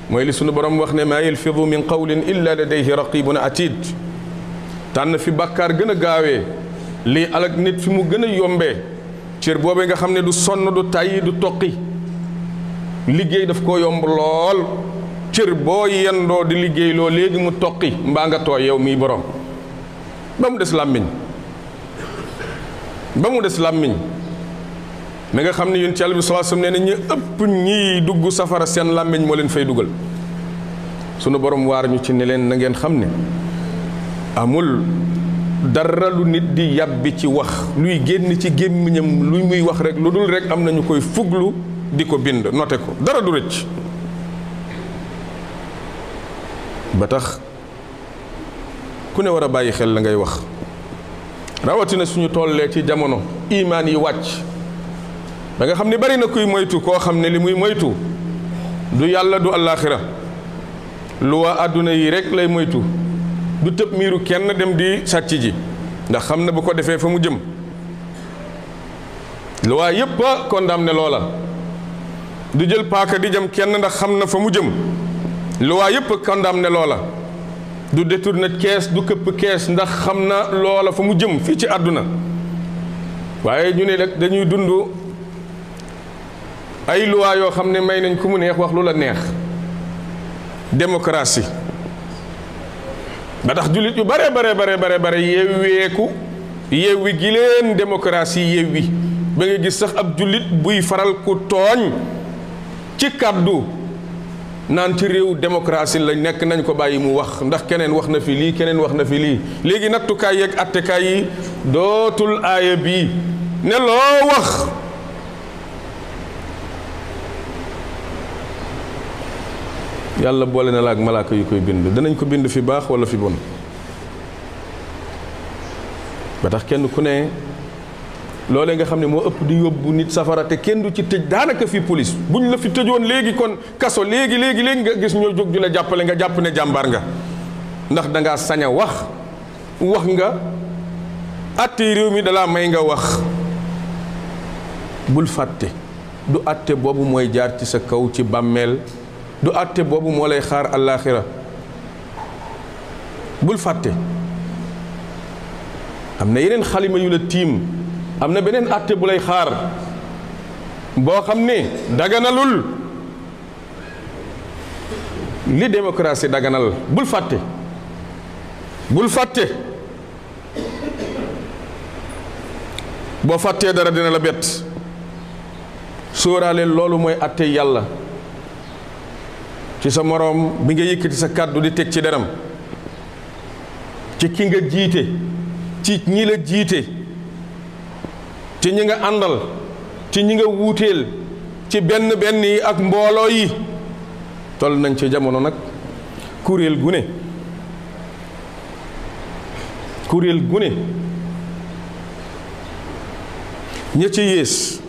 mooy li sunu borom wax ne maa yalfidu min qawlin illa ladayhi raqibun atid tànn fi bàkkaar gën a gaawee lii alak nit fi mu gën a yombee cër boobee nga xam ne du sonn du tàyyi du toqi liggéey daf ko yomb lool cër boo yendoo di liggéey loo léegi mu toqi mbaa nga tooy yow mii borom ba mu des làmmiñ mi nga xam ne yonent Yàlla bi sallallahu alayhi wasallam nee na ñu ëpp ñii dugg safara seen làmmiñ moo leen fay dugal sunu borom waar ñu ci ne leen na ngeen xam ne amul dara lu nit di yàbbi ci wax luy génn ci gémmiñam lu muy wax rek lu dul rek am na ñu koy fuglu di ko bind noté ko dara du rëcc ba tax ku ne war a bàyyi xel la ngay wax rawatina suñu tollee ci jamono imaan yi wàcc da nga xam ne bari na kuy moytu koo xam ne li muy moytu du yàlla du allaaxira lu waa àdduna yi rek lay moytu du tëb miiru kenn dem di sàcc ji ndax xam na bu ko defee fa mu jëm lu waa yépp a condamné loola du jël paaka di jëm kenn ndax xam na fa mu jëm lu waa yépp a condamné loola du détourné kees du këpp kees ndax xam na loola fa mu jëm fii ci àdduna waaye ñu ne rek dañuy dund ay luwaa yoo xam ne may nañ ku mu neex wax lu la neex démocratie ba tax jullit yu bare yeewi gi leen démocratie yeewi ba nga gis sax ab jullit buy faral ku tooñ ci kàddu naan ci réew démocratie lañ nekk nañ ko bàyyi mu wax ndax keneen wax na fi lii keneen wax na fi lii léegi nattukaay yeeg attekaay yi dootul aaya bii ne loo wax yàlla boole na la ak malaaka yu koy bind danañ ko bind fi baax wala fi bon ba tax kenn ku ne loolee nga xam ne moo ëpp di yóbbu nit safara te kenn du ci tëj daanaka fi police buñ la fi tëjoon léegi kon kaso léegi nga gis ñoo jóg ju la jàppale nga jàpp ne jàmbaar nga ndax dangaa sañ a wax nga atte réew mi dalaa may nga wax bul fàtte du atte boobu mooy jaar ci sa kaw ci bàmmeel du àtte boobu moo lay xaar àllaaxira bul fàtte am na yeneen xalima yu la tiim am na beneen àtte bu lay xaar boo xam ne daganalul li démocratie daganal bul fàtte boo fàttee dara dina la bett sóoraale loolu mooy àtte yàlla ci sa moroom bi nga yëkkati sa kàddu di teg ci deram ci ki nga jiite ci ñi la jiite ci ñi nga àndal ci ñi nga wuuteel ci benn yi ak mbooloo yi toll nañ ci jamono nag kuréel gu ne ña ci yées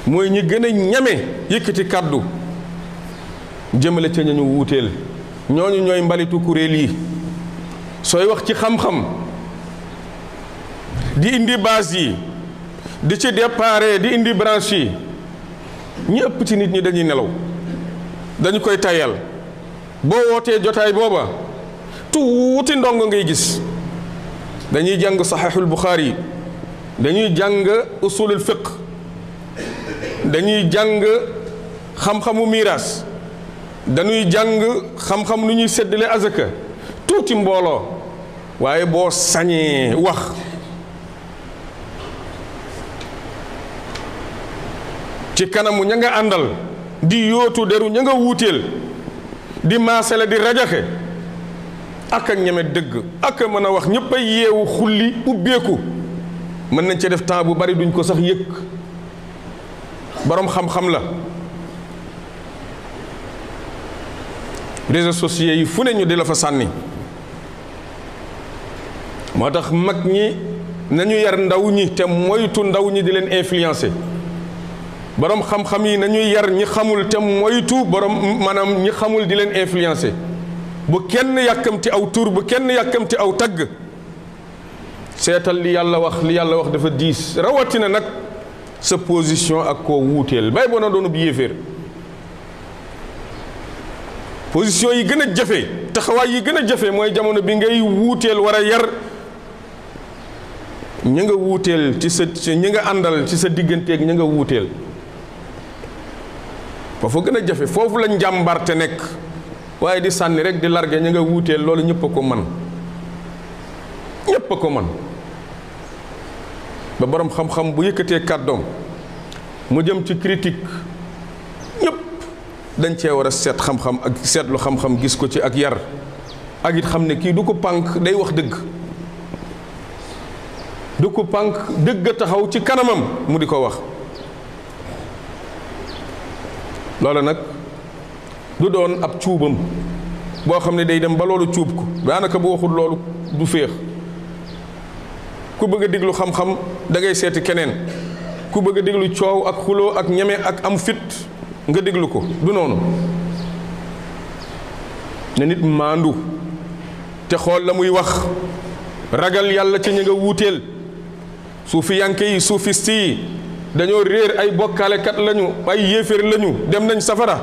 mooy ñi gën a ñame yëkkati kàddu jëmale ca ñu wuuteel ñooñu ñooy mbalitu kuréel yi sooy wax ci xam-xam di indi base yi di ci déparé di indi branche yi ñi ëpp ci nit ñi dañuy nelaw dañu koy tayal boo wootee jotaay booba tuuti ndongo ngay gis dañuy jàng saxiixul Buxaari dañuy jàng usulul fiq dañuy jàng xam-xamu miiraas dañuy jàng xam-xam nu ñuy séddale azaka tuuti mbooloo waaye boo sañee wax ci kanamu ña nga àndal di yóotu deru ña nga wuuteel di maasale di rajaxe ak ñeme dëgg ak mën a wax ñëpp a yeewu xulli ubbeeku mën nañ ci def temps bu bari duñ ko sax yëg boroom xam-xam la réseaux sociaux yi fu ne ñu di la fa sànni moo tax mag ñi nañu yar ndaw ñi te moytu ndaw ñi di leen influencer boroom xam-xam yi nañuy yar ñi xamul te moytu maanaam ñi xamul di leen influencer bu kenn yàkkamti aw tur bu kenn yàkkamti aw tagg seetal li yàlla wax dafa diis rawatina nag sa position ak koo wuuteel bay boo na doonu bi yéeféer position yi gën a jafe taxawaay yi gën a jafe mooy jamono bi ngay wuuteel war a yar ñi nga wuuteel ci sa ñi nga àndal ci sa digganteeg ñi nga wuuteel foofu gën a jafe foofu la njàmbarte nekk waaye di sànni rek di largué ñi nga wuuteel loolu ñëpp a ko man ñëpp a ko man ba borom xam-xam bu yëkkatee kàddoom mu jëm ci critique ñëpp dañ cee war a seet xam-xam ak seetlu xam-xam gis ko ci ak yar ak it xam ne kii du ko pànk day wax dëgg du ko pànk dëgg a taxaw ci kanamam mu di ko wax loolu nag du doon ab cuubam boo xam ne day dem ba loolu cuub ko daanaka bu waxul loolu du féex ku bëgg a déglu xam-xam da ngay seeti keneen ku bëgg a déglu coow ak xuloo ak ñeme ak am fit nga déglu ko du noonu ne nit maandu te xool la muy wax ragal yàlla ci ñi nga wuuteel suufi yanke yi suufiste yi dañoo réer ay bokkaalekat lañu ay yéeféer lañu dem nañ safara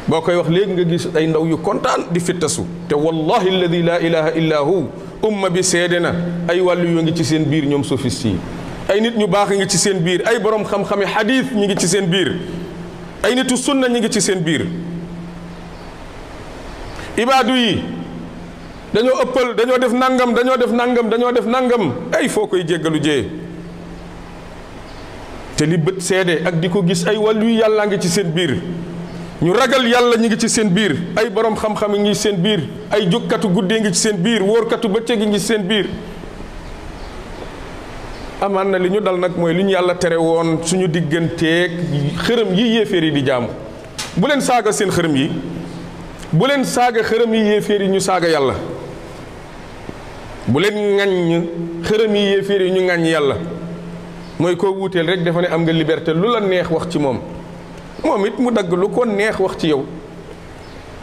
boo koy wax léegi nga gis ay ndaw yu kontaan di fittasu te wallahi alladi la ilaha illa hu umma bi seede na ay wàllu yu ngi ci seen biir ñoom soufiste yi ay nit ñu baax ngi ci seen biir ay borom xam-xami xadiis ñi ngi ci seen biir ay nitu sunna ñi ngi ci seen biir ibaadu yi dañoo ëppal dañoo def nangam dañoo def nangam dañoo def nangam ay foo koy jéggalu jee te li bët seede ak di ko gis ay wàllu yu yàllaa ngi ci seen biir ñu ragal yàlla ñi ngi ci seen biir ay borom xam-xam ngi ci seen biir ay jógkatu guddee ngi ci seen biir wóorkatu bëccëg ngi ci seen biir amaan na li ñu dal nag mooy li ñu yàlla tere woon suñu digganteeg xërëm yi yéeféer yi di jaamu bu leen saaga seen xërëm yi bu leen saaga xërëm yi yéeféer yi ñu saaga yàlla bu leen ŋaññ xërëm yi yéeféer yi ñu ŋaññ yàlla mooy koo wuuteel rek dafa ne am nga liberté lu la neex wax ci moom moom it mu dagg lu ko neex wax ci yow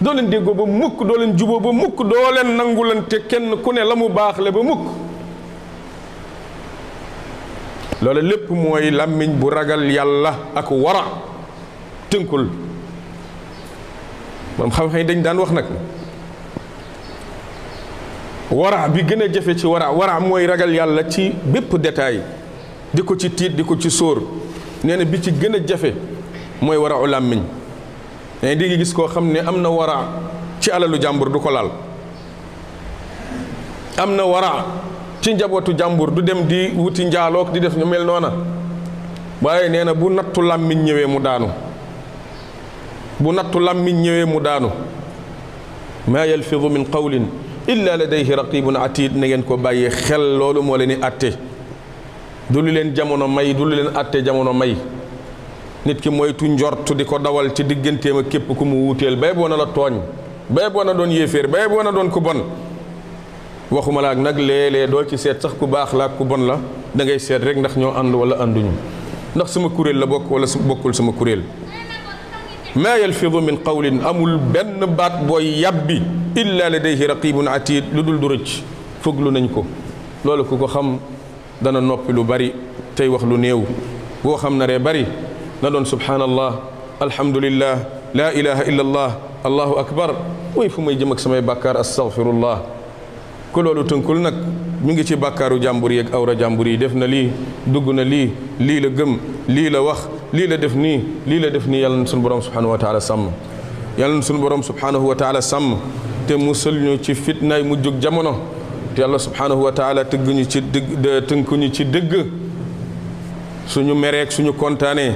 doo leen déggoo ba mukk doo leen juboo ba mukk doo leen nangulante kenn ku ne la mu baaxle ba mukk loolu lépp mooy làmmiñ bu ragal yàlla ak wara tënkul moom xam-xam dañ daan wax nag wara bi gën a jafe ci wara mooy ragal yàlla ci bépp détail di ko ci tiit di ko ci sóor nee na bi ci gën a jafe mooy wara u làmmiñ mais di ngi gis koo xam ne am na wara ci alalu jàmbur du ko laal am na wara ci njabootu jàmbur du dem di wuti njaaloog di def ñu mel noona waaye nee na bu nattu làmmiñ ñëwee mu daanu bu nattu làmmiñ ñëwee mu daanu maa yalfidu min qawlin illa ladayhi raqibun atid na ngeen ko bàyyee xel loolu moo leen di atte du lu leen jamono may du lu leen atte jamono may nit ki moytu njort di ko dawal ci digganteem ak képp ku mu wuuteel bay boo na la tooñ bay boo na doon yéeféer bay boo na doon ku bon waxuma la ak nag léeg-léeg doo ci seet sax ku baax la ak ku bon la da ngay seet rek ndax ñoo ànd wala ànduñu ndax sama kuréel la bokk wala su bokkul sama kuréel maa yalfidu min qawlin amul benn baat booy yàbbi illa ladayhi raqibun atid lu dul du rëcc foglu nañ ko loolu ku ko xam dana noppi lu bari tey wax lu néew boo xam na ree bari na doon subhanallah alhamdulillah la ilaha illa allah allahu akbar mooy fu may jëm ak samay bàkkaar astaghfirullah ku loolu tënkul nag mi ngi ci bàkkaaru jàmbur yi ak awra jàmbur yi def na lii dugg na lii lii la gëm lii la wax lii la def nii lii la def nii yàlla na sunu borom subhanahu wa taala sàmm yàlla na sunu borom subhanahu wa taala sàmm te musal ñu ci fitnaay mujjug jamono te yàlla subhanahu wa taala tëgguñu ci dëgg tënkuñu ci dëgg suñu mereek suñu kontaanee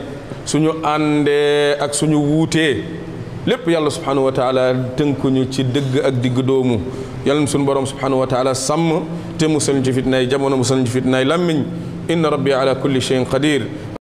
suñu àndee ak suñu wuutee lépp yàlla subhanahu wa taala tënkuñu ci dëgg ak digg doomu yàlla na sunu borom subhanahu wa taala sàmm te musal ñu ci fitnaay jamono musal ñu ci fitnaay làmmiñ inna rabbi ala kulli shay'in qadir